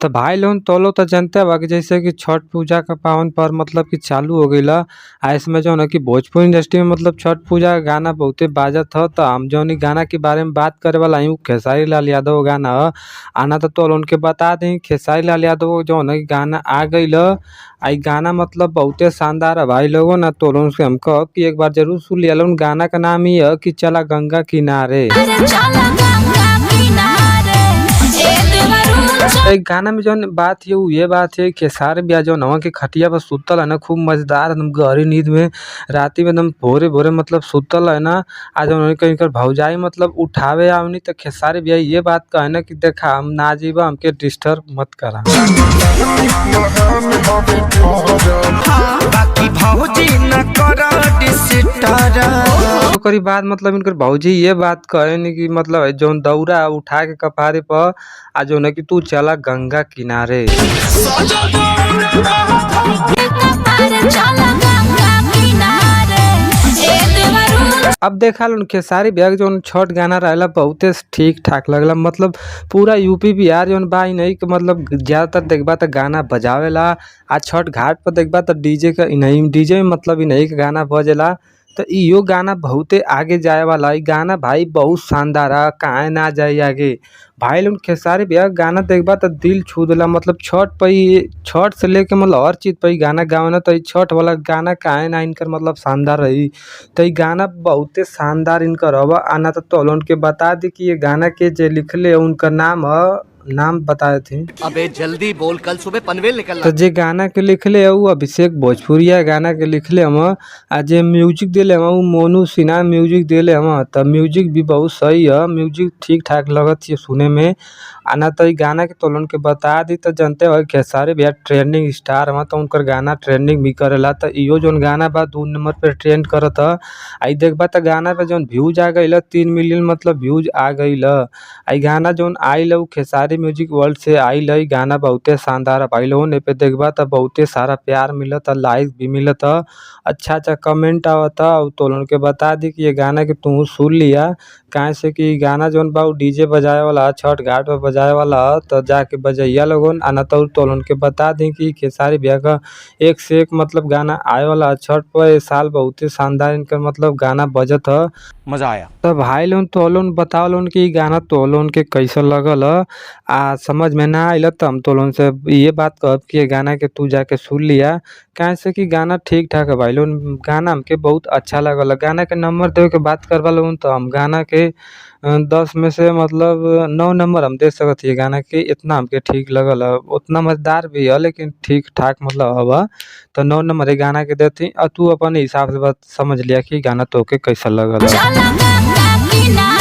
तो भाई लोगन तो लोग त जानते बा कि जैसे कि छठ पूजा का पावन पर्व मतलब कि चालू हो गईल ह। आ इसमें जौन है कि भोजपुरी इंडस्ट्री में मतलब छठ पूजा के गाना बहुते बाजत ह। त हम जौन इ गाना के बारे में बात करे वाला हई उ खेसारी लाल यादव क गाना ह। आ ना त तो लोगन के बता दी खेसारी लाल यादव क जौन है गाना आ गईल ह। आ इ गाना मतलब बहुते शानदार है भाई लोगन। आ तो लोगन से हम कहब कि एक बार जरूर सुन लिया लोगन। गाना का नाम इ ह कि चला गंगा किनारे। चला गंगा किनारे ए देवरू ए गाना में जौन बात है उ ये बात है खेसारी भैया जौन हवन की खटिया पर सुतल है ना खूब मजेदार एकदम गहरी नींद में राती में एकदम भोरे-भोरे मतलब सुतल है ना। आ जौन इनकर भौजाई मतलब उठावे आवनी त खेसारी भैया ये बात कहे ना कि देखा हम ना जइबा हमके डिस्टर्ब मत करा। बाकी भौजी न कर डिस्टर्ब। ओकरी बाद मतलब इनकर भौजी ये बात कहेनी कि मतलब जौन दउरा उठा के कपारे पर आ जौन है कि तू चला गंगा किनारे। चला गंगा किनारे ए देवरू अब देखा लोगन खेसारी भैया के जौन छठ गाना रहेला बहुते ठीक ठाक लगेला। मतलब पूरा यूपी बिहार जौन बा इनही के मतलब ज्यादातर देखबा त गाना बजावेला। आ छठ घाट पर देखबा त डीजे के इनही डीजे में मतलब इनही के गाना बजेला। त इहो गाना बहुते आगे जाए वाला इ गाना भाई बहुत शानदार ह काहे ना जाई आगे। भाई लोगन खेसारी भैया के गाना देखबा त दिल छू देला। मतलब छठ पे इ छठ से लेके मतलब हर चीज पे इ गाना गावेला त इ छठ वाला गाना काहे ना इनकर मतलब शानदार रही। त इ गाना बहुते शानदार इनकर हव। आ ना त तो लोगन के बता दी कि ये गाना के जे लिखले उनकर नाम ह, नाम बता देती। अबे जल्दी बोल, कल सुबह पनवेल निकलना। त जे गाना के लिखले ह उ अभिषेक भोजपुरिया गाना के लिखले हव। आ जे म्यूजिक देले हव उ मोनू सिन्हा म्यूजिक देले हव। त म्यूजिक भी बहुत सही ह, म्यूजिक ठीक ठाक लगत हिय सुने में। आ ना त इ गाना के तो लोगन के बता दी त जानते हो खेसारी भैया ट्रेंडिंग स्टार हव त उनकर गाना ट्रेंडिंग भी करेला। त इहो जौन गाना बा 2 नंबर पे ट्रेंड करत ह। आ इ देखबा त गाना पे जौन व्यूज आ गईल ह 3 मिलियन मतलब व्यूज आ गईल ह। आ इ गाना जौन आइल ह उ खेसारी म्यूजिक वर्ल्ड से आइल ह। इ गाना बहुते शानदार ह भाई लोगन। एपे देखबा त बहुते सारा प्यार मिलता, लाइक भी मिलता, अच्छा-अच्छा कमेंट आवता। और तो लोगन के बता दी कि ये गाना के तूहू सुन लिया। काहे से कि इ गाना जौन बा उ डीजे बजावे वाला ह, छठ घाट पे बजावे वाला ह त जाके बजइया लोगन। आ ना त उ तो लोगन के बता दी कि खेसारी भैया क एक से एक मतलब गाना आवे वाला ह छठ पर। ए साल बहुते शानदार इनकर मतलब गाना बजत ह। मजा आया। त भाई लोगन तो लोगन बताव लोगन कि इ गाना तो लोगन के कैसन लगल ह। आ समझ में ना आइल त हम तो लोगन से इहे बात कहब कि ये गाना के तू जाके सुन लिया। काहे से कि गाना ठीक ठाक है भाई लोगन। गाना हमके बहुत अच्छा लागल ह। गाना के नंबर देवे के बात करबा लोगन त हम गाना के 10 में से मतलब 9 नंबर हम दे सकत ही गाना के, इतना हमके ठीक लगल ह। उतना मजेदार भी ह लेकिन ठीक ठाक मतलब हव। त 9 नंबर इ गाना के देती और तू अपन हिसाब से बात समझ लिया कि गाना तोहके कैसन लगल ह। चला गंगा किनारे।